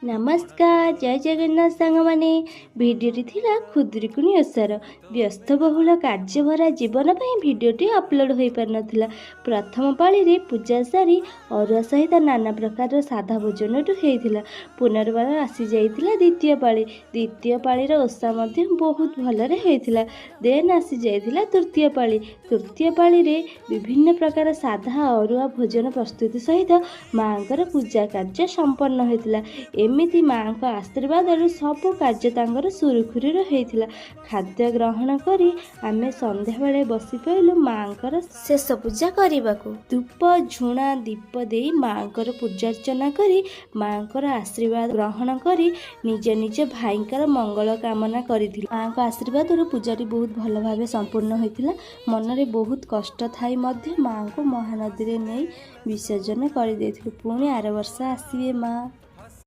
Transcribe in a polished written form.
ନମସ୍କାର, ଜୟ ଜଗନ୍ନାଥ ସାଙ୍ଗମାନେ। ଭିଡ଼ିଓଟି ଥିଲା ଖୁଦୁରୁକୁଣୀ ଓଷାର। ବ୍ୟସ୍ତବହୁଳ କାର୍ଯ୍ୟଭରା ଜୀବନ ପାଇଁ ଭିଡ଼ିଓଟି ଅପଲୋଡ଼ ହୋଇପାରିନଥିଲା। ପ୍ରଥମ ପାଳିରେ ପୂଜା ସାରି ଅରୁଆ ସହିତ ନାନା ପ୍ରକାରର ସାଧା ଭୋଜନଠୁ ହେଇଥିଲା। ପୁନର୍ବାର ଆସିଯାଇଥିଲା ଦ୍ୱିତୀୟ ପାଳି। ଦ୍ୱିତୀୟ ପାଳିର ଓଷା ମଧ୍ୟ ବହୁତ ଭଲରେ ହୋଇଥିଲା। ଦେନ୍ ଆସିଯାଇଥିଲା ତୃତୀୟ ପାଳି। ତୃତୀୟ ପାଳିରେ ବିଭିନ୍ନ ପ୍ରକାର ସାଧା ଅରୁଆ ଭୋଜନ ପ୍ରସ୍ତୁତି ସହିତ ମାଆଙ୍କର ପୂଜା କାର୍ଯ୍ୟ ସମ୍ପନ୍ନ ହୋଇଥିଲା। ଏମିତି ମାଆଙ୍କ ଆଶୀର୍ବାଦରୁ ସବୁ କାର୍ଯ୍ୟ ତାଙ୍କର ସୁରୁଖୁରୁରେ ହେଇଥିଲା। ଖାଦ୍ୟ ଗ୍ରହଣ କରି ଆମେ ସନ୍ଧ୍ୟାବେଳେ ବସି ପଡ଼ିଲୁ ମାଆଙ୍କର ଶେଷ ପୂଜା କରିବାକୁ। ଧୂପ, ଝୁଣା, ଦୀପ ଦେଇ ମାଆଙ୍କର ପୂଜାର୍ଚ୍ଚନା କରି, ମାଆଙ୍କର ଆଶୀର୍ବାଦ ଗ୍ରହଣ କରି ନିଜ ନିଜ ଭାଇଙ୍କର ମଙ୍ଗଳ କାମନା କରିଥିଲୁ। ମାଆଙ୍କ ଆଶୀର୍ବାଦରୁ ପୂଜାଟି ବହୁତ ଭଲ ଭାବେ ସମ୍ପୂର୍ଣ୍ଣ ହୋଇଥିଲା। ମନରେ ବହୁତ କଷ୍ଟ ଥାଇ ମଧ୍ୟ ମାଆଙ୍କୁ ମହାନଦୀରେ ନେଇ ବିସର୍ଜନ କରିଦେଇଥିଲୁ। ପୁଣି ଆର ବର୍ଷ ଆସିବେ ମା।